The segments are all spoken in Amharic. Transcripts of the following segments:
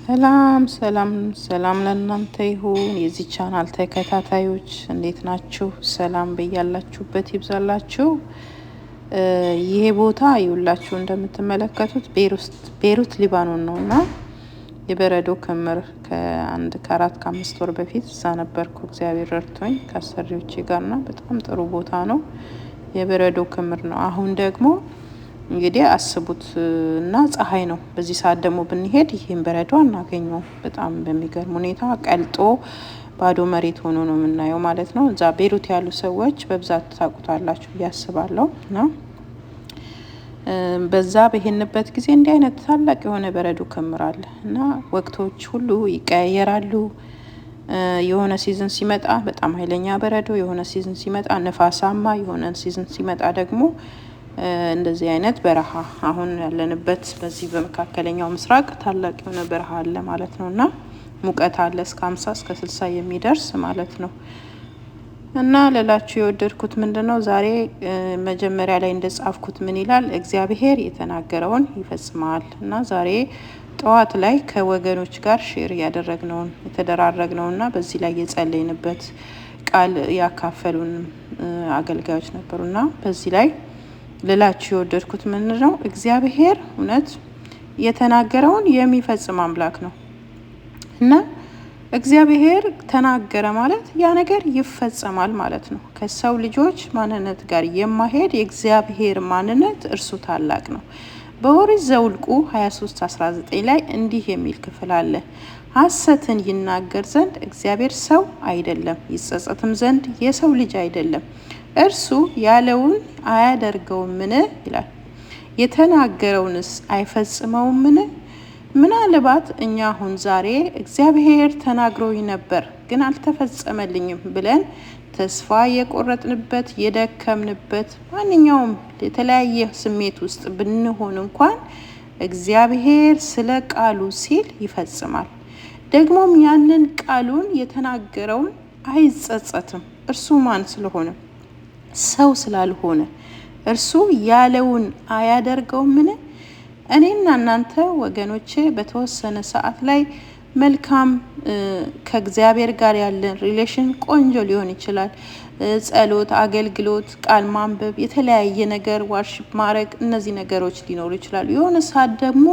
ሰላም ሰላም ሰላም ለእናንተ ይሁን። የዚህ ቻናል ተከታታዮች እንዴት ናችሁ? ሰላም በያላችሁበት ይብዛላችሁ። ይሄ ቦታ ይውላችሁ እንደምትመለከቱት ቤሩት ሊባኖን ነው እና የበረዶ ክምር ከአንድ ከአራት ከአምስት ወር በፊት እዛ ነበርኩ። እግዚአብሔር ረድቶኝ ከአሰሪዎቼ ጋርና በጣም ጥሩ ቦታ ነው። የበረዶ ክምር ነው። አሁን ደግሞ እንግዲህ አስቡት እና ፀሐይ ነው። በዚህ ሰዓት ደግሞ ብንሄድ ይህን በረዶ አናገኘው። በጣም በሚገርም ሁኔታ ቀልጦ ባዶ መሬት ሆኖ ነው የምናየው ማለት ነው። እዛ ቤሩት ያሉ ሰዎች በብዛት ታውቁታላችሁ ብዬ አስባለሁ። እና በዛ በሄንበት ጊዜ እንዲህ አይነት ታላቅ የሆነ በረዶ ክምር አለ እና ወቅቶች ሁሉ ይቀያየራሉ። የሆነ season ሲመጣ በጣም ኃይለኛ በረዶ፣ የሆነ season ሲመጣ ንፋሳማ፣ የሆነ season ሲመጣ ደግሞ እንደዚህ አይነት በረሃ አሁን ያለንበት በዚህ በመካከለኛው ምስራቅ ታላቅ የሆነ በረሃ አለ ማለት ነው እና ሙቀት አለ እስከ 50 እስከ 60 የሚደርስ ማለት ነው። እና ልላችሁ የወደድኩት ምንድነው ዛሬ መጀመሪያ ላይ እንደጻፍኩት ምን ይላል? እግዚአብሔር የተናገረውን ይፈጽማል። እና ዛሬ ጠዋት ላይ ከወገኖች ጋር share ያደረግነውን የተደራረግነውና በዚህ ላይ የጸለይንበት ቃል ያካፈሉን አገልጋዮች ነበሩና በዚህ ላይ ልላችሁ የወደድኩት ምንድነው? እግዚአብሔር እውነት የተናገረውን የሚፈጽም አምላክ ነው እና እግዚአብሔር ተናገረ ማለት ያ ነገር ይፈጸማል ማለት ነው። ከሰው ልጆች ማንነት ጋር የማይሄድ የእግዚአብሔር ማንነት እርሱ ታላቅ ነው። በኦሪት ዘኍልቍ 23:19 ላይ እንዲህ የሚል ክፍል አለ። ሐሰትን ይናገር ዘንድ እግዚአብሔር ሰው አይደለም፣ ይጸጸትም ዘንድ የሰው ልጅ አይደለም። እርሱ ያለውን አያደርገውምን ይላል፣ የተናገረውንስ አይፈጽመውምን? ምናልባት እኛ አሁን ዛሬ እግዚአብሔር ተናግሮኝ ነበር ግን አልተፈጸመልኝም ብለን ተስፋ የቆረጥንበት የደከምንበት ማንኛውም የተለያየ ስሜት ውስጥ ብንሆን እንኳን እግዚአብሔር ስለ ቃሉ ሲል ይፈጽማል። ደግሞም ያንን ቃሉን የተናገረውን አይጸጸትም። እርሱ ማን ስለሆነ? ሰው ስላልሆነ። እርሱ ያለውን አያደርገውምን? እኔና እናንተ ወገኖቼ በተወሰነ ሰዓት ላይ መልካም ከእግዚአብሔር ጋር ያለን relation ቆንጆ ሊሆን ይችላል። ጸሎት፣ አገልግሎት፣ ቃል ማንበብ፣ የተለያየ ነገር worship ማድረግ፣ እነዚህ ነገሮች ሊኖሩ ይችላሉ። የሆነ ሰዓት ደግሞ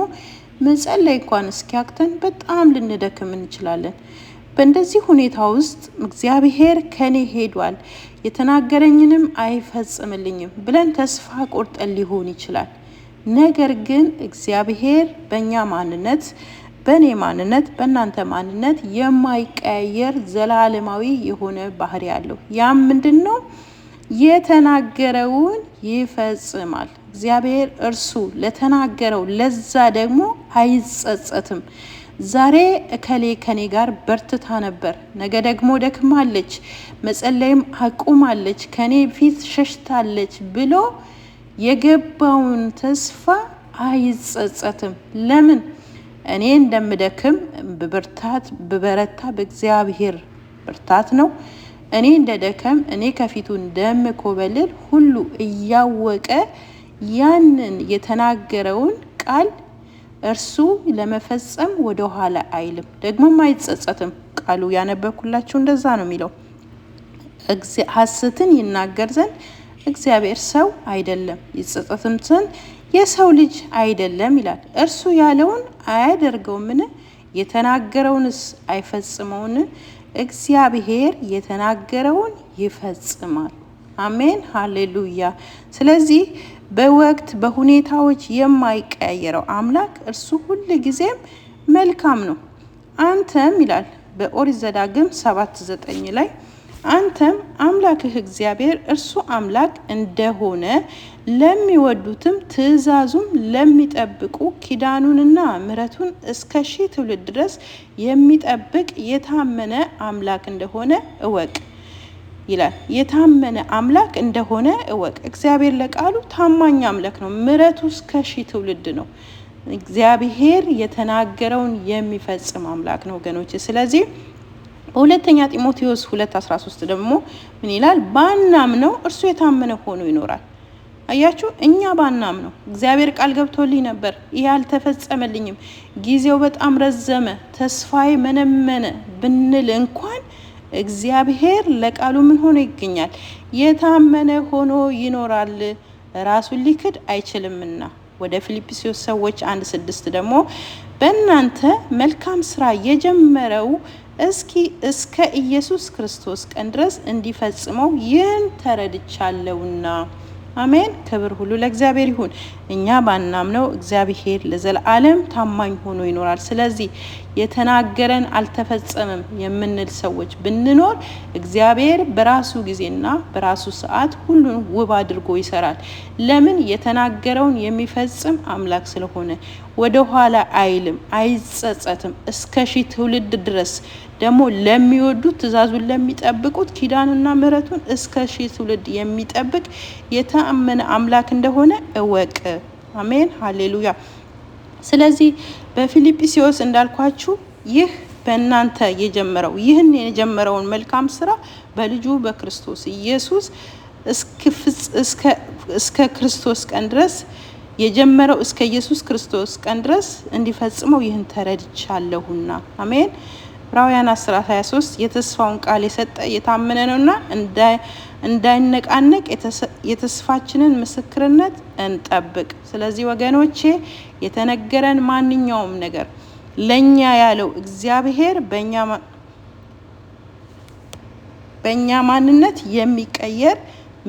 መጸለይ እንኳን እስኪያቅተን በጣም ልንደክም እንችላለን። በእንደዚህ ሁኔታ ውስጥ እግዚአብሔር ከኔ ሄዷል፣ የተናገረኝንም አይፈጽምልኝም ብለን ተስፋ ቆርጠን ሊሆን ይችላል። ነገር ግን እግዚአብሔር በእኛ ማንነት፣ በእኔ ማንነት፣ በእናንተ ማንነት የማይቀያየር ዘላለማዊ የሆነ ባህሪ አለው። ያም ምንድን ነው? የተናገረውን ይፈጽማል። እግዚአብሔር እርሱ ለተናገረው ለዛ ደግሞ አይጸጸትም። ዛሬ እከሌ ከኔ ጋር በርትታ ነበር፣ ነገ ደግሞ ደክማለች፣ መጸለይም አቁማለች፣ ከኔ ፊት ሸሽታለች ብሎ የገባውን ተስፋ አይጸጸትም። ለምን? እኔ እንደምደክም ብበርታት ብበረታ በእግዚአብሔር ብርታት ነው። እኔ እንደደከም እኔ ከፊቱ እንደምኮበልል ሁሉ እያወቀ ያንን የተናገረውን ቃል እርሱ ለመፈጸም ወደ ኋላ አይልም፣ ደግሞም አይጸጸትም። ቃሉ ያነበብኩላችሁ እንደዛ ነው የሚለው። ሐሰትን ይናገር ዘንድ እግዚአብሔር ሰው አይደለም፣ ይጸጸትም ዘንድ የሰው ልጅ አይደለም ይላል። እርሱ ያለውን አያደርገውምን? የተናገረውንስ አይፈጽመውን? እግዚአብሔር የተናገረውን ይፈጽማል። አሜን፣ ሃሌሉያ። ስለዚህ በወቅት በሁኔታዎች የማይቀያየረው አምላክ እርሱ ሁል ጊዜም መልካም ነው። አንተም ይላል በኦሪት ዘዳግም 7:9 ላይ አንተም አምላክህ እግዚአብሔር እርሱ አምላክ እንደሆነ ለሚወዱትም ትእዛዙም ለሚጠብቁ ኪዳኑንና ምሕረቱን እስከ ሺህ ትውልድ ድረስ የሚጠብቅ የታመነ አምላክ እንደሆነ እወቅ ይላል። የታመነ አምላክ እንደሆነ እወቅ። እግዚአብሔር ለቃሉ ታማኝ አምላክ ነው። ምሕረቱ እስከ ሺህ ትውልድ ነው። እግዚአብሔር የተናገረውን የሚፈጽም አምላክ ነው ወገኖች። ስለዚህ በሁለተኛ ጢሞቴዎስ 2:13 ደግሞ ምን ይላል? ባናምነው እርሱ የታመነ ሆኖ ይኖራል። አያችሁ፣ እኛ ባናምነው እግዚአብሔር ቃል ገብቶልኝ ነበር፣ ይህ አልተፈጸመልኝም፣ ጊዜው በጣም ረዘመ፣ ተስፋዬ መነመነ ብንል እንኳን እግዚአብሔር ለቃሉ ምን ሆኖ ይገኛል? የታመነ ሆኖ ይኖራል፣ ራሱን ሊክድ አይችልምና። ወደ ፊልጵስዩስ ሰዎች 1:6 ደግሞ በእናንተ መልካም ስራ የጀመረው እስከ ኢየሱስ ክርስቶስ ቀን ድረስ እንዲፈጽመው ይህን ተረድቻለሁና። አሜን። ክብር ሁሉ ለእግዚአብሔር ይሁን። እኛ ባናምነው እግዚአብሔር ለዘላለም ታማኝ ሆኖ ይኖራል። ስለዚህ የተናገረን አልተፈጸመም የምንል ሰዎች ብንኖር እግዚአብሔር በራሱ ጊዜና በራሱ ሰዓት ሁሉን ውብ አድርጎ ይሰራል። ለምን? የተናገረውን የሚፈጽም አምላክ ስለሆነ ወደ ኋላ አይልም፣ አይጸጸትም። እስከ ሺህ ትውልድ ድረስ ደግሞ ለሚወዱት፣ ትእዛዙን ለሚጠብቁት ኪዳኑና ምሕረቱን እስከ ሺህ ትውልድ የሚጠብቅ የታመነ አምላክ እንደሆነ እወቅ። አሜን፣ ሀሌሉያ። ስለዚህ በፊልጵስዩስ እንዳልኳችሁ ይህ በእናንተ የጀመረው፣ ይህን የጀመረውን መልካም ስራ በልጁ በክርስቶስ ኢየሱስ እስከ ክርስቶስ ቀን ድረስ የጀመረው እስከ ኢየሱስ ክርስቶስ ቀን ድረስ እንዲፈጽመው ይህን ተረድቻለሁና። አሜን። ዕብራውያን 10:23 የተስፋውን ቃል የሰጠ የታመነ ነውና እንዳይነቃነቅ የተስፋችንን ምስክርነት እንጠብቅ። ስለዚህ ወገኖቼ፣ የተነገረን ማንኛውም ነገር ለኛ ያለው እግዚአብሔር በእኛ ማንነት የሚቀየር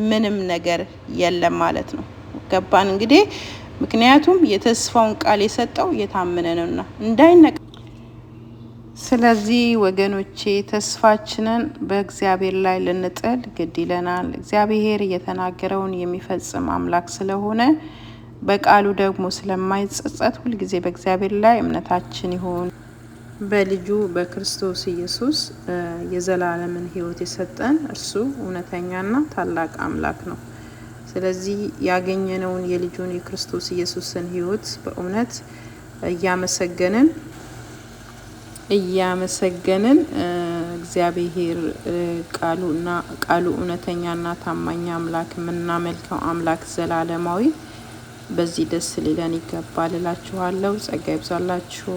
ምንም ነገር የለም ማለት ነው። ገባን እንግዲህ? ምክንያቱም የተስፋውን ቃል የሰጠው የታመነ ነውና እንዳይነቃ። ስለዚህ ወገኖቼ፣ ተስፋችንን በእግዚአብሔር ላይ ልንጥል ግድ ይለናል። እግዚአብሔር የተናገረውን የሚፈጽም አምላክ ስለሆነ፣ በቃሉ ደግሞ ስለማይጸጸት ሁልጊዜ በእግዚአብሔር ላይ እምነታችን ይሁን። በልጁ በክርስቶስ ኢየሱስ የዘላለምን ሕይወት የሰጠን እርሱ እውነተኛና ታላቅ አምላክ ነው። ስለዚህ ያገኘነውን የልጁን የክርስቶስ ኢየሱስን ሕይወት በእውነት እያመሰገንን እግዚአብሔር ቃሉና ቃሉ እውነተኛና ታማኝ አምላክ፣ የምናመልከው አምላክ ዘላለማዊ፣ በዚህ ደስ ሊለን ይገባል እላችኋለሁ። ጸጋ ይብዛላችሁ።